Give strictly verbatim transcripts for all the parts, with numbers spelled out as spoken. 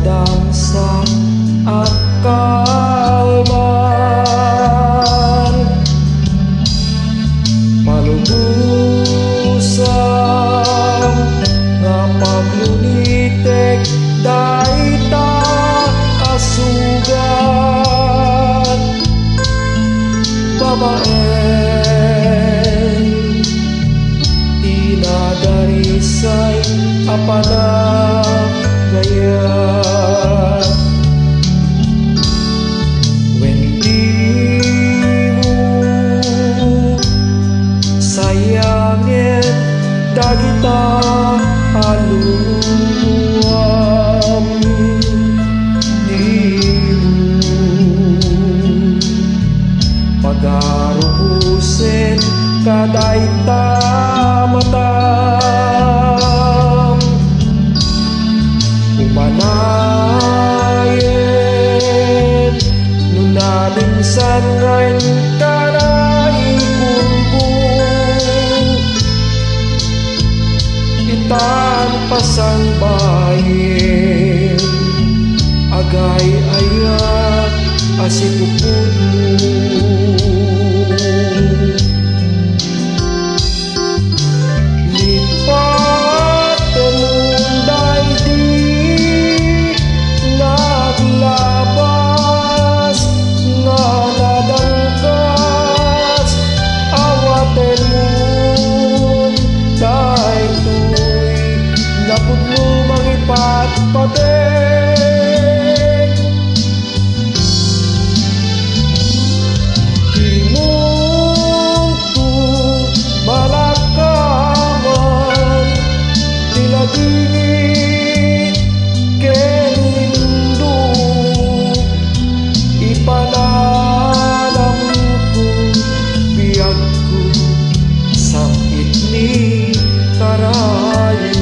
Damsa a kalman, palubosam nga paglunitek dayta a sugat. Babaen ti nadarisay a panagayat. Wen dimo sayangen dagita a luam. Dimo pagarubosen kadayta matam. Umanayen no naminsan nga inka naikulbo. Itan pasangbayen, agay-ayat a sipupudmo. Lipat mo daydi naglabas nga nadangkas, awatenmon daytoy napudno mangipatpateg. Dimonto malakaman ti ladingit ken induk. Ipananamko biagko, sakit ni karayo.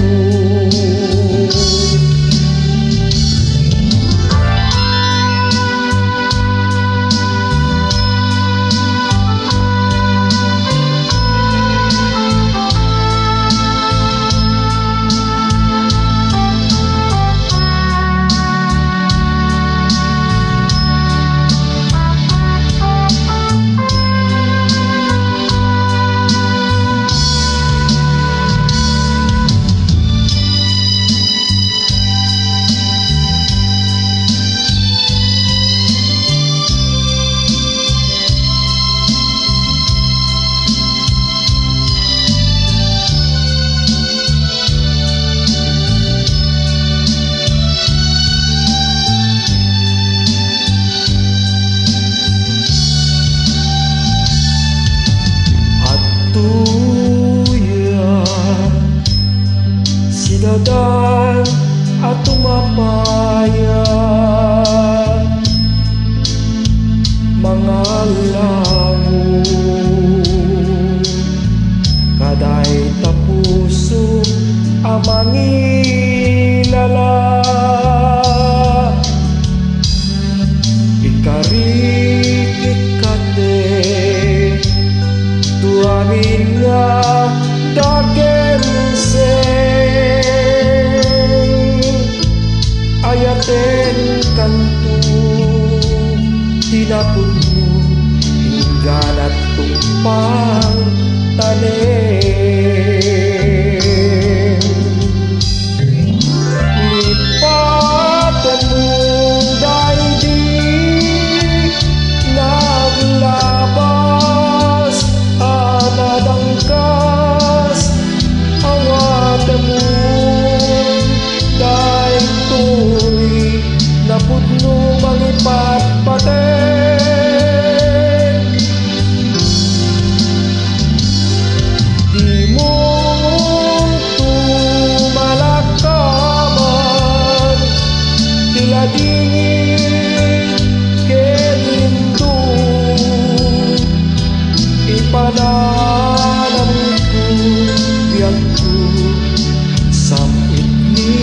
Adtoya sidadan a tumapaya, mangalamo kadayta puso a mangilala. Ikarikik kadi to amin nga dagenseng. Ayatenkanto ti napudno, ingganat tungpal tanem. Lipatenmo daydi naglabas a nadangkas, awatenmo daytoy napudno mangipatpateg. Dimonto malakaman ti ladingit ken induk. Ipananamko biagko, sam-it ni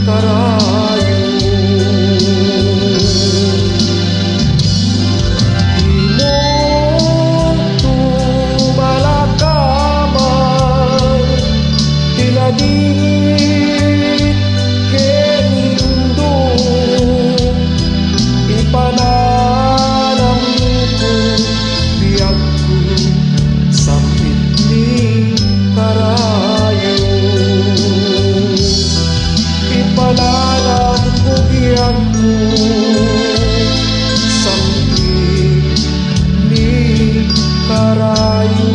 karayo. Dimonto malakaman ti ladingit ken induk. Pananam ko biagko, sakbay ni karayo.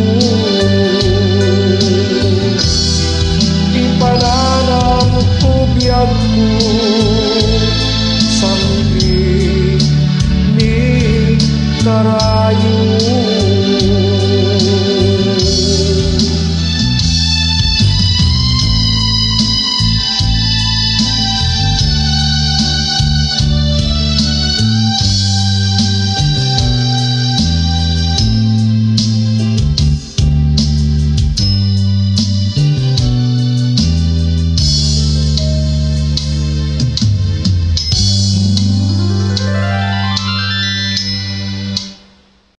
Ipananam ko biagko,